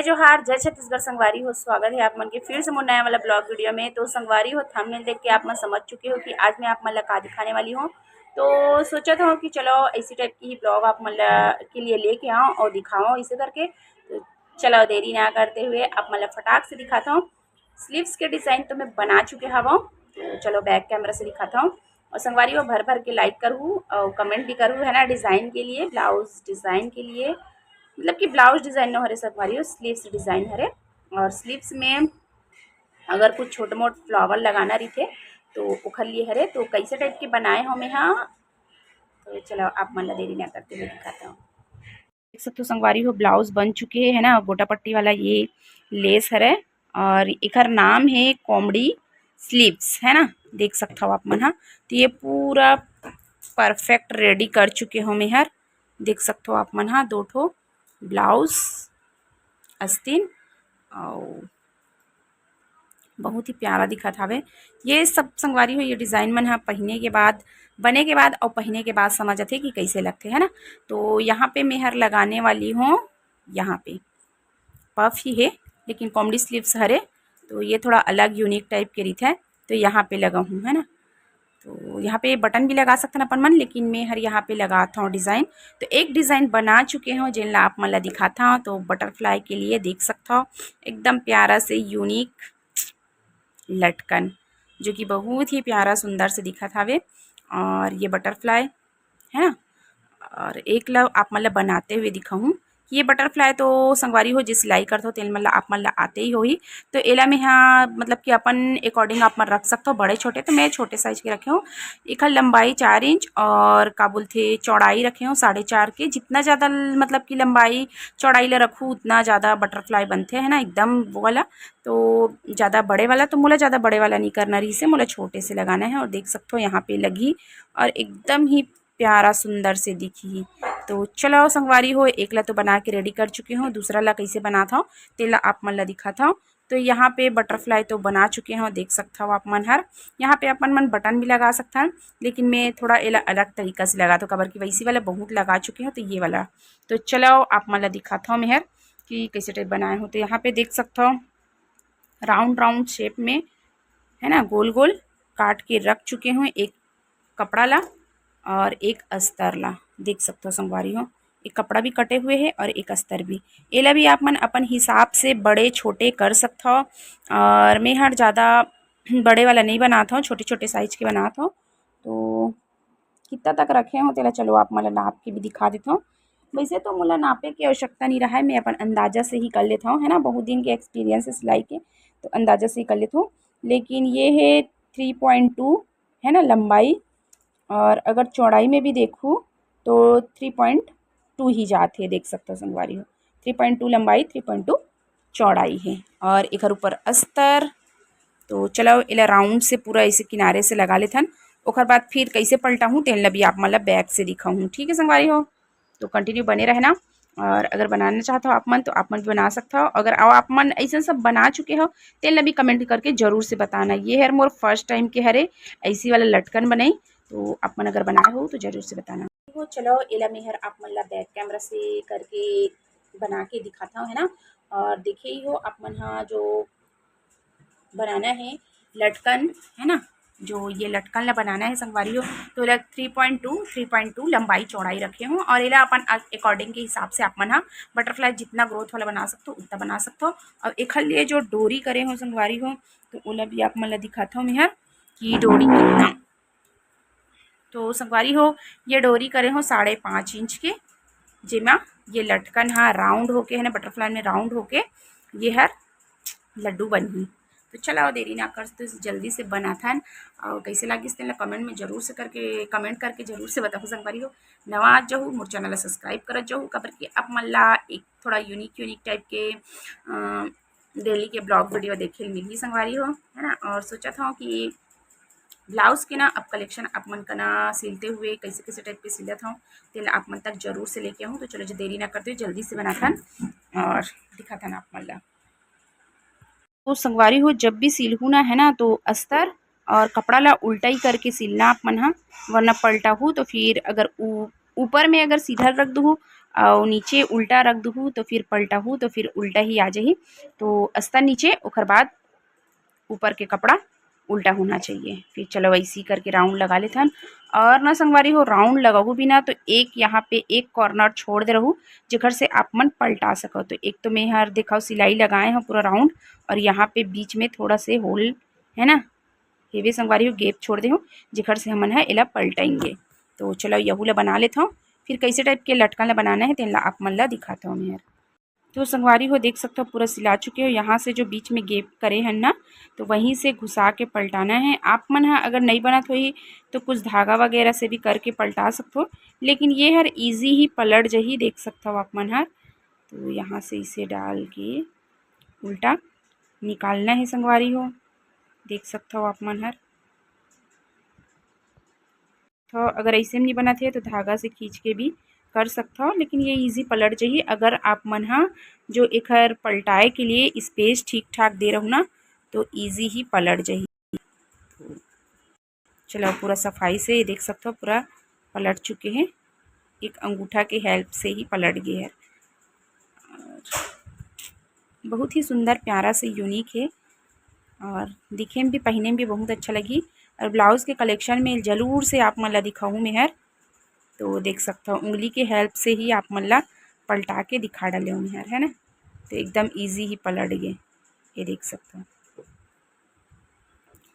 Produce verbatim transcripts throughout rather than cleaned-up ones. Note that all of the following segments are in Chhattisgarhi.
जोहार, जय छत्तीसगढ़ संगवारी हो, स्वागत है आप मन के फिर से मोर नया वाला ब्लॉग वीडियो में। तो संगवारी हो, थंबनेल देख के आप मन समझ चुके हो कि आज मैं आप मन ला का दिखाने वाली हूँ। तो सोचत हूँ कि चलो ऐसी टाइप की ही ब्लॉग आप मन ला के लिए लेके आऊँ और दिखाऊँ इसे करके। तो चलो देरी ना करते हुए आप मन ला फटाक से दिखाता हूँ। स्लीव्स के डिज़ाइन तो मैं बना चुके हवँ, तो चलो बैक कैमरा से दिखाता हूँ। और संगवारी हो, भर भर के लाइक करू और कमेंट भी करू, है ना, डिज़ाइन के लिए, ब्लाउज डिज़ाइन के लिए, मतलब कि ब्लाउज डिज़ाइन न हरे संगवारी हो, स्लीव्स डिज़ाइन हरे। और स्लीव्स में अगर कुछ छोट मोट फ्लावर लगाना रहिथे तो ओखर लिए हरे। तो कैसे टाइप के बनाए हो मैं हा, तो चलो आप मन ला देरी ना करते हुए दिखाता हूँ। देख सकते हो संगवारी हो, ब्लाउज बन चुके है ना, गोटा पट्टी वाला ये लेस हरे और एकर नाम है कॉमेडी स्लीव्स, है ना। देख सकते हो आप मन हा, तो ये पूरा परफेक्ट रेडी कर चुके हो मैं हर। देख सकते हो आप मन हा, दो ठो ब्लाउज अस्तीन और बहुत ही प्यारा दिखत हावे। ये सब संगवारी हो, ये डिज़ाइन मन ह पहिने के बाद, बने के बाद और पहिने के बाद समझ आथे कि कैसे लगथे, है ना। तो यहाँ पे मैं हर लगाने वाली हूँ, यहाँ पे पफ ही है, लेकिन कॉमेडी स्लीव्स हरे, तो ये थोड़ा अलग यूनिक टाइप के रहिथे, तो यहाँ पे लगा हूँ, है ना। तो यहाँ पे बटन भी लगा सकथन अपन मन, लेकिन मैं हर यहाँ पे लगात हूँ डिज़ाइन। तो एक डिज़ाइन बना चुके हूँ, जेन ला आप मन ला दिखात हूँ। तो बटरफ्लाई के लिए देख सकत हव, एकदम प्यारा से यूनिक लटकन, जो कि बहुत ही प्यारा सुंदर से दिखत हावे। और ये बटरफ्लाई है ना, और एक ला आप मन ला बनाते हुए दिखाहूँ। ये बटरफ्लाई तो संगवारी हो, जे सिलाई करथो तेन मन ला, आप मन ला आते ही होही। तो एला में हा, मतलब कि अपन according आप मन रख सकथो बड़े छोटे, तो मैं छोटे साइज के रखे हूँ। एखर लंबाई चार इंच और का बोलथे चौड़ाई रखे हूँ साढ़े चार के। जितना ज़्यादा ल-, मतलब कि लंबाई चौड़ाई ला रखू उतना ज़्यादा बटरफ्लाई बनथे, है ना, एकदम वो वाला। तो ज़्यादा बड़े वाला तो मोला ज़्यादा बड़े वाला नहीं करना रहिसे, मोला छोटे से लगाना है। और देख सकथो यहाँ पे लगी और एकदम ही प्यारा सुंदर से दिखही। तो चलो संगवारी हो, एक ला तो बना के रेडी कर चुके हूँ, दूसरा ला कैसे बनात हव तेला आप मन ला दिखात हव। तो यहाँ पे बटरफ्लाई तो बना चुके हव, देख सकत हव आप मन हर। यहाँ पे अपन मन बटन भी लगा सकथन, लेकिन मैं थोड़ा एला अलग तरीका से लगात हव, काबर कि वैसी वाला बहुत लगा चुके हव। तो ये वाला, तो चलो आप मन ला दिखात हव मैं हर कि कैसे टाइप बनाए हव। तो यहाँ पे देख सकत हव राउंड राउंड शेप में, है ना, गोल गोल काट के रख चुके हूँ एक कपड़ा ला और एक अस्तर ला। देख सकत हव संगवारी हो, एक कपड़ा भी कटे हुए है और एक अस्तर भी। एला भी आप मन अपन हिसाब से बड़े छोटे कर सकत हव। और मैं हर ज़्यादा बड़े वाला नहीं बनात हव, छोटे छोटे साइज के बनात हव। तो कितना तक रखे हव तेला चलो आप मन ला नाप के भी दिखा देत हव। वैसे तो मोला नापे के आवश्यकता नहीं रहा है, मैं अपन अंदाजा से ही कर लेत हव, है ना, बहुत दिन के एक्सपीरियंस है सिलाई के, तो अंदाजा से ही कर लेत हव। लेकिन ये है थ्री पॉइंट टू, है ना, लंबाई, और अगर चौड़ाई में भी देखूँ तो थ्री पॉइंट टू ही जात है, देख सकत हव संगवारी हो, थ्री पॉइंट टू लंबाई, थ्री पॉइंट टू चौड़ाई है। और एकर ऊपर अस्तर, तो चलो एला राउंड से पूरा ऐसे किनारे से लगा लेथन। ओकर बाद फिर कैसे पलटाहूँ तेन ला भी आप मन ला बैक से दिखाहूँ, ठीक है संगवारी हो। तो कंटिन्यू बने रहना। और अगर बनाना चाहत हव आप मन तो आप मन भी बना सकत हव। अगर आप मन ऐसन सब बना चुके हव तेन ला भी कमेंट करके जरूर से बताना। ये हर मोर फर्स्ट टाइम के हरे ऐसी वाला लटकन बनाई, तो आप मन अगर बनाए हो तो जरूर से बताना। हो चलो एला मैं हर आप मन ला बैक कैमरा से करके बना के दिखात हव, है ना। और देखे ही हो आप मन हा जो बनाना है लटकन, है ना, जो ये लटकन ला बनाना है संगवारी हो, तो एला three point two, three point two लंबाई चौड़ाई रखे हव। और एला अपन according के हिसाब से आप मन हा बटरफ्लाई जितना ग्रोथ वाला बना सकत हव उतना बना सकत हव। और एखर लिए जो डोरी करे हव संगवारी हो, तो ओला भी आप मन ला दिखात हव मैं हर कि डोरी कितना। तो संगवारी हो, ये डोरी करे हव साढ़े पाँच इंच के, जेमा ये लटकन हा राउंड होके, है ना, बटरफ्लाई में राउंड होके ये हर लड्डू बनही। तो चलो देरी ना करते जल्दी से बनाथन। और कैसे लागिस तेला कमेंट में जरूर से करके, कमेंट करके जरूर से बताहू संगवारी हो। नवा आ जाहू मोर चैनल ला सब्सक्राइब करत जाहू, काबर कि आप मन ला एक थोड़ा यूनिक यूनिक टाइप के अ, डेली के ब्लॉग वीडियो देखे ल मिलही संगवारी हो, है ना। और सोचत हव कि ब्लाउज के ना अब कलेक्शन आप मन कना सिलते हुए कैसे कैसे टाइप के सिलत हव, तेला आप मन तक जरूर से लेके आहूँ। तो चलो जो देरी ना करते हुए जल्दी से बनाथन और दिखाथन आप मन ला। तो संगवारी हो, जब भी सिलहू ना, है ना, तो अस्तर और कपड़ा ला उल्टा ही करके सिलना आप मन हा, वरना पलटाहू तो फिर अगर ऊ-, ऊपर में अगर सीधा रख दूहू अउ नीचे उल्टा रख दुहू तो फिर पलटाहू तो फिर उल्टा ही आ जाही। तो अस्तर नीचे, ओकर बाद ऊपर के कपड़ा उल्टा होना चाहिए। फिर चलो ऐसी करके राउंड लगा लेथन। और ना संगवारी हो, राउंड लगाहू भी ना तो एक यहाँ पे एक कॉर्नर छोड़ दे रहू, जेकर से आप मन पलटा सको। तो एक तो मैं हर दिखाओ सिलाई लगाए हूँ पूरा राउंड, और यहाँ पे बीच में थोड़ा से होल है ना, हेवे संगवारी हो, गैप छोड़ दे हूँ, जेकर से हमन ह एला पलटाएंगे। तो चलो यहू ला बना लेथव, फिर कैसे टाइप के लटकन ला बनाना है तेन ला आप मन ला दिखात हूँ मैं हर। तो संगवारी हो देख सकथव पूरा सिला चुके हो। यहाँ से जो बीच में गैप करे हन ना, तो वहीं से घुसा के पलटाना है। आप मन ह अगर नहीं बनत होही तो कुछ धागा वगैरह से भी करके पलटा सकथो, लेकिन ये हर ईजी ही पलट जही, देख सकथव आप मन हर। तो यहाँ से इसे डाल के उल्टा निकालना है संगवारी हो, देख सकथव आप मन हर। तो अगर ऐसे में नहीं बनत है तो धागा से खींच के भी कर सकथव, लेकिन ये ईजी पलट जही अगर आप मन ह जो एकर पलटाए के लिए स्पेस ठीक ठाक दे रहू ना, तो ईजी ही पलट जही। चलो पूरा सफाई से ये देख सकथव पूरा पलट चुके हैं, एक अंगूठा के हेल्प से ही पलट गए हैं। बहुत ही सुंदर प्यारा से यूनिक है और दिखे में भी पहने में भी बहुत अच्छा लगी। और ब्लाउज के कलेक्शन में जरूर से आप मन ला दिखाऊँ मैं हर। तो देख सकथव उंगली के हेल्प से ही आप मन ला पलटा के दिखा डाले हूँ मैं हर, है ना। तो एकदम ईजी ही पलट गए, ये देख सकथव।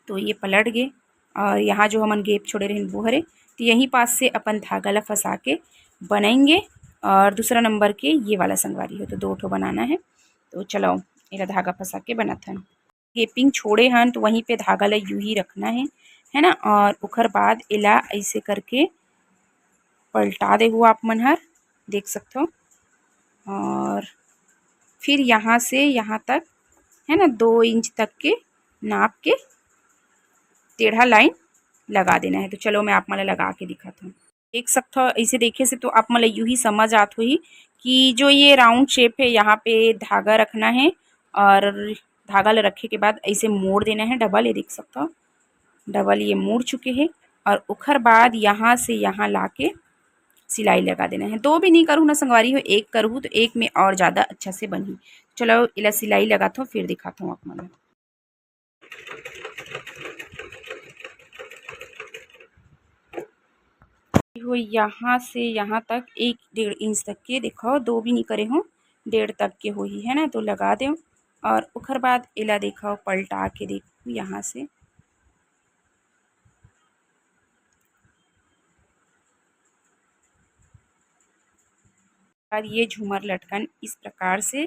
तो ये पलट गए और यहाँ जो हमन गैप छोड़े रहिन वो हरे, तो यहीं पास से अपन धागा ला फंसा के बनाएंगे। और दूसरा नंबर के ये वाला संगवारी हो, तो दो ठो बनाना है। तो चलो एला धागा फंसा के बनाथन। गैपिंग छोड़े हन तो वहीं पे धागा ला यूं ही रखना है, है ना। और ओकर बाद एला ऐसे करके पलटा देहू आप मन हर, देख सकथव। और फिर यहाँ से यहाँ तक, है ना, दो इंच तक के नाप के टेढ़ा लाइन लगा देना है। तो चलो मैं आप मन ला लगा के दिखात हूँ। देख सकथव, ऐसे देखे से तो आप मन ला यूं ही समझ आत होही कि जो ये राउंड शेप है, यहाँ पे धागा रखना है और धागा ला रखे के बाद ऐसे मोड़ देना है डबल। ये देख सकथव, डबल ये मुड़ चुके हैं। और ओखर बाद यहाँ से यहाँ लाके सिलाई लगा देना है। दो भी नहीं करहू ना संगवारी हो, एक करहू तो एक में और ज़्यादा अच्छा से बनही। चलो एला सिलाई लगाथव, फिर दिखाथव आप मन ला। हो यहाँ से यहाँ तक एक डेढ़ इंच तक के देखो, दो भी नहीं करे हो, डेढ़ तक के होही, है ना। तो लगा देव और ओखर बाद एला देखो, पलटा के देखो यहाँ से। और ये झूमर लटकन इस प्रकार से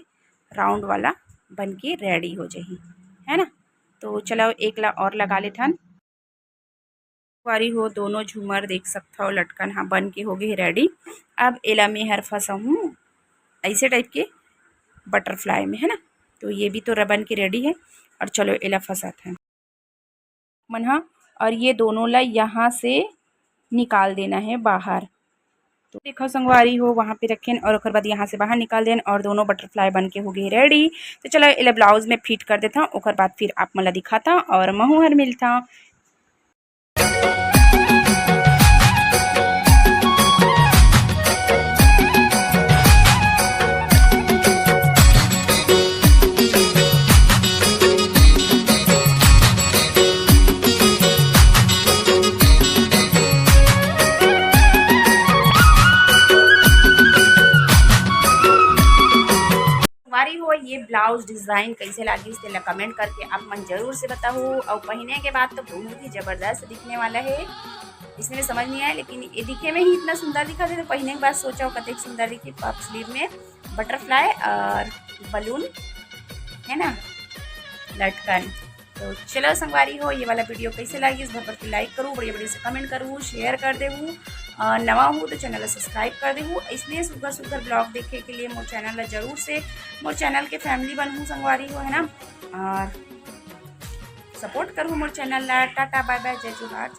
राउंड वाला बन के रेडी हो जाही, है ना। तो चलो एक ला और लगा लेथन। वारी हो, दोनों झूमर देख सकथव, लटकन हा बन के हो गए रेडी। अब एला मैं हर फंसाहूँ ऐसे टाइप के बटरफ्लाई में, है ना। तो ये भी तो बन के रेडी है। और चलो एला फंसाथन मन हा, और ये दोनों ला यहाँ से निकाल देना है बाहर। तो देखो संगवारी हो, वहाँ पे रखेन और ओकर बाद यहाँ से बाहर निकाल देन और दोनों बटरफ्लाई बन के हो गए रेडी। तो चलो एला ब्लाउज में फिट कर देता हूँ, ओकर बाद फिर आप मन ला दिखाता और महू हर मिलता। संगवारी हो, ये ब्लाउज डिजाइन कैसे लागिस तेला कमेंट करके आप मन जरूर से बताहू। और पहने के बाद तो बहुत ही जबरदस्त दिखने वाला है। इसमें समझ नहीं आया, लेकिन ये दिखे में ही इतना सुंदर दिखा थे, तो पहने के बाद सोचा कतेक सुंदर दिखी पफ स्लीव में बटरफ्लाई और बलून, है ना, लटकन। तो चलो संगवारी हो, ये वाला वीडियो कैसे लागिस, भर भर के लाइक करू, बढ़िया बढ़िया से कमेंट करू, शेयर कर देहू, और नवा हूँ तो चैनल सब्सक्राइब कर देहू। इसलिए सुघर सुघर ब्लॉग देखे के लिए मोर चैनल ला जरूर से, मोर चैनल के फैमिली बनहू संगवारी हो, है ना, और सपोर्ट करू मोर चैनल ला। टाटा बाय बाय, जय जोहार।